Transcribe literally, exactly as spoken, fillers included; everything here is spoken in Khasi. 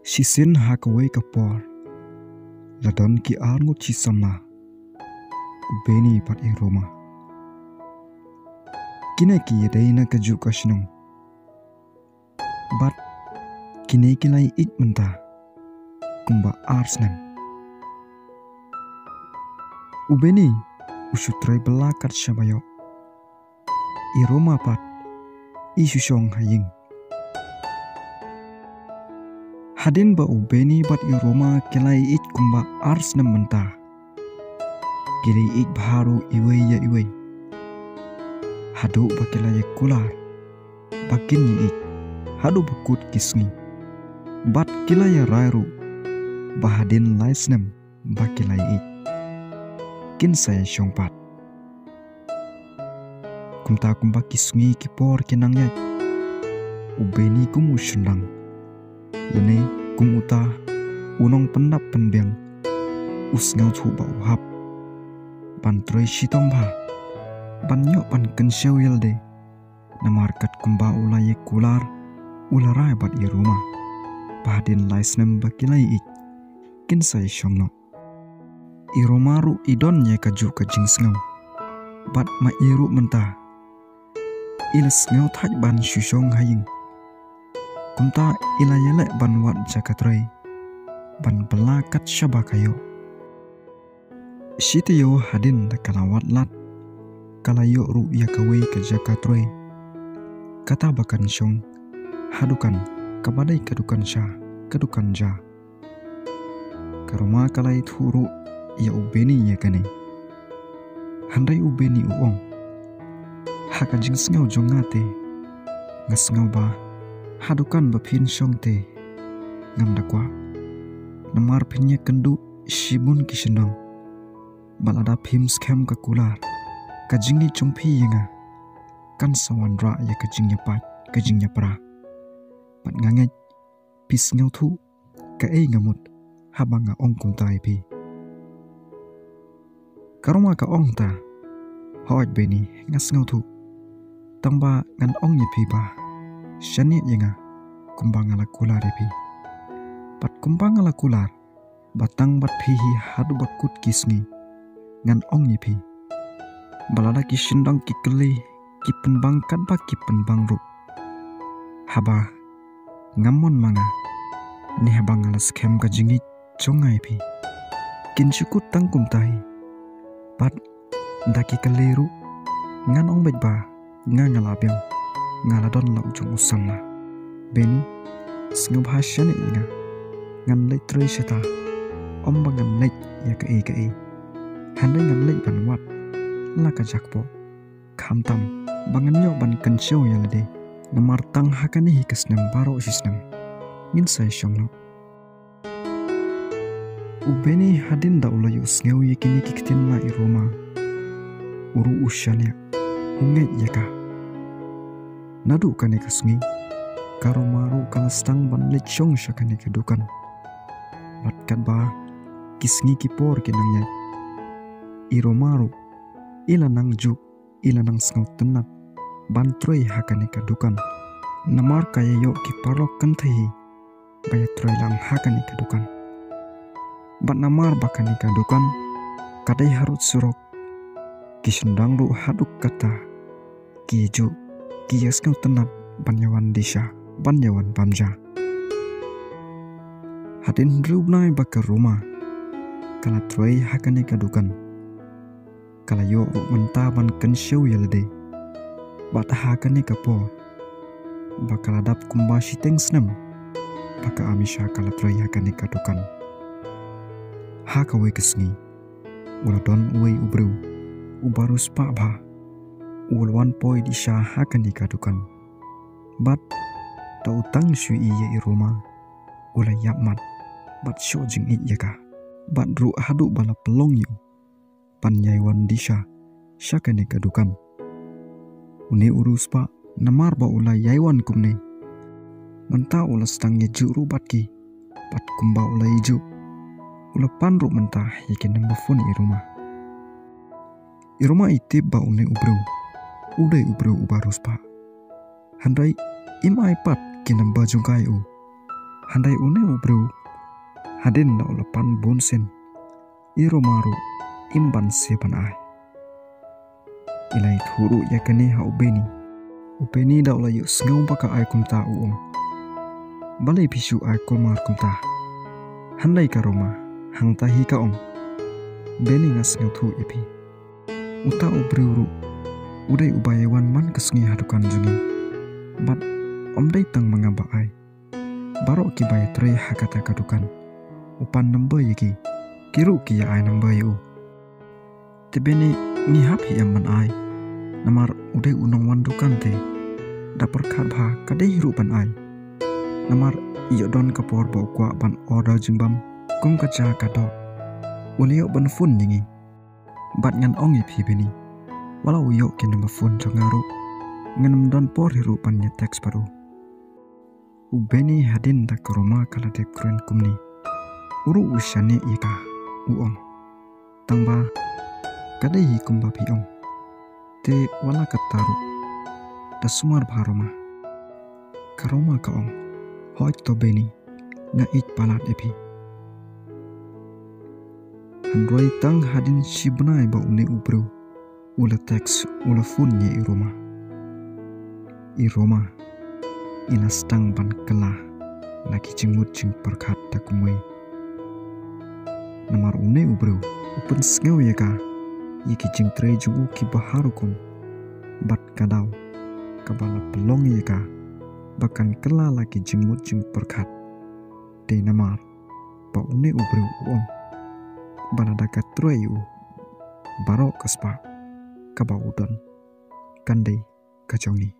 Shisien ha kawei ka por la don ki ar ngut shi samla, u Beni bad i Roma. Kine ki ïadei na kajuh ka shnong. Bad kine ki la ïeit mynta kumba ar snem. U Beni u shu trei bylla kat shaba ïoh. I Roma pat i shu shong ha ïing. Hadien ba u Beni bad i Roma ki la ïeit kumba ar snem mynta, ki la ïeit bha ruh iwei ïa iwei. Haduh ba ki la ïa kular ba kin ïeit haduh ba kut ki sngi. Bad ki la ïa rai ruh ba hadien lai snem ba ki la ïeit, kin sa ïa shong pat. Kumta kumba ki sngi ki por ki nang ïaid, u Beni kum u shynrang, lane kum uta u nongpyndap pynbiang, u sngewthuh ba u hap ban trei shitom bha ban ïoh ban kynshew ïa lade. Namar kat kumba u la ïa kular, u la rai bad i Roma ba hadien lai snem ba ki la ïeit, kin sa ïa shong noh. I Roma ruh i don ïa kajuh ka jingsngew. Bad ma i ruh mynta i la sngew thait ban shu shong ha ïing. Kumta i la ïaleh ban wad jaka trei ban bylla kat shaba ka ïoh. Shi taïew hadien da ka la wad lad, ka la ïoh ruh ïa kawei ka jaka trei. Kata ba kan shong ha dukan kaba dei ka dukan sha, ka dukan ja. Ka Roma ka la ïathuh ruh ïa u Beni ïa kane. Hynrei u Beni u ong, ha ka jingsngew jong nga te, nga sngew ba ha dukan ba phin shong te ngam da kwah. Namar phin ïakynduh shibun ki shynrang. Bad lada phim skhem ka kular, ka jingïeit jong phi ïa nga kan sa wanrah ïa ka jingïapait, ka jingïapra. Bad nga ngeit phi sngewthuh kaei nga mut haba nga ong kumta ïa phi. Ka Roma ka ong ta, hooid Beni, nga sngewthuh. Tangba ngan ong ïa phi ba shaniah ïa nga kumba nga la kular ïa phi. Bad kumba nga la kular ba tang bad phi hi haduh ba kut ki sngi, ngan ong ïa phi ba lada ki shynrang ki kylli, ki pynbang katba ki pynbang ruh. Haba ngam mon ma nga, ne haba nga la skhem ka jingïeit jong nga ïa phi, kin shu kut tang kumta hi. Bad da ki kylli ruh, ngan ong beit ba nga nga la biang, nga la don la u jong u samla. Beni, sngewbha shaniah ïa nga. Ngan leit trei shata, ym ba ngan leit ïa kaei kaei. Hynrei ngan leit ban wad la ka jakpoh. Khamtam ba ngan ïoh ban kynshew ïa lade. Namar tang ha kane hi ka snem baroh shi snem ngin sa ïa shong noh. U Beni hadien da u la ïohsngew ïa kine ki ktien na i Roma, u ruh u shaniah, u ngeit ïa ka. Naduh kane ka sngi ka Roma ruh ka la sdang ban leit shong sha kane ka dukan. Bad katba ki sngi ki por ki nang ïaid, i Roma ruh i la nang juh, i la nang sngewtynnat ban trei ha kane ka dukan. Namar ka ïa ïoh ki paralok kynthei hi ba ïa trei lang ha kane ka dukan. Bad namar ba kane ka dukan ka dei harud surok, ki shynrang ruh haduh katta ki ïa juh, ki ïa sngewtynnat ban ïa wan disha, ban ïa wan bam ja. Hadien hynriew bnai ba ka Roma ka la trei ha kane ka dukan, ka la ïoh ruh mynta ban kynshew ïa lade. Bad ha kane ka por ba ka la dap kumba shiteng snem ba ka Amisha ka la trei ha kane ka dukan. Ha kawei ka sngi u la don uwei u briew uba riewspah bha, u la wan poi disha ha kane ka dukan. Bad da u tang shu ïohi ïa i Roma, u la ïap mat bad shoh jingïeit ïa ka. Bad ruh haduh ba la pynlong ïa u ban ïai wan disha sha kane ka dukan. Une u riewspah namar ba u la ïai wan kumne, mynta u la sdang ïa juh ruh bad ki. Bad kumba u la ïa juh, u la pan ruh mynta ïa ki number phone i Roma. I Roma i tip ba une u briew u dei u briew uba riewspah. Hynrei im ai pat ki number jong ka ïa u. Hynrei une u briew hadien da u la pan bun sien, i Roma ruh im ban siew ban ai. I la ïathuh ruh ïa kane ha u Benny. U Benny da u la ïohsngew ba ka ai kumta u ong, balei phi shu ai kulmar kumta? Hynrei ka Roma hangta hi ka ong, Benny, nga sngewthuh ïa phi. Uta u briew ruh u dei uba ïawan man ka sngi ha dukan jong ngi. Bad ym dei tang ma nga ba ai, baroh kiba ïatrei ha kata ka dukan u pan number ïa ki, ki ruh ki ïa ai number ïa u. Te Benny, ngi hap hi em ban ai, namar u dei u nongwan dukan te. Da pyrkhat bha ka dei hi ruh ban ai, namar ïoh don ka por ba u kwah ban order jingbam kum ka ja ka doh, u la ïoh ban phone ïa ngi. Bad ngan ong ïa phi Benny, wat la u ïoh ki number phone jong nga ruh, ngan ym don por hi ruh ban ïa text bad u. U Benny hadien da ka Roma ka la dep kren kumne, u ruh u shaniah ïa ka, u ong, tang ba ka dei hi kumba phi ong. Te wat la katta ruh, da sumar bha Roma. Ka Roma ka ong, hooid to Benny, nga ïeit palat ïa phi. Hynrei tang hadien shi bnai ba une u briew u la text, u la phone ïa i Roma, i Roma i la sdang ban kylla la ki jingmut jingpyrkhat da kumwei. Namar une u briew u pynsngew ïa ka ïa ki jingtrei jong u kiba har rukom, bad ka daw kaba la pynlong ïa ka ba kan kylla la ki jingmut jingpyrkhat, dei namar ba une u briew u ong ba lada ka trei ïa u, baroh ka spah kaba u don kan dei ka jong ngi.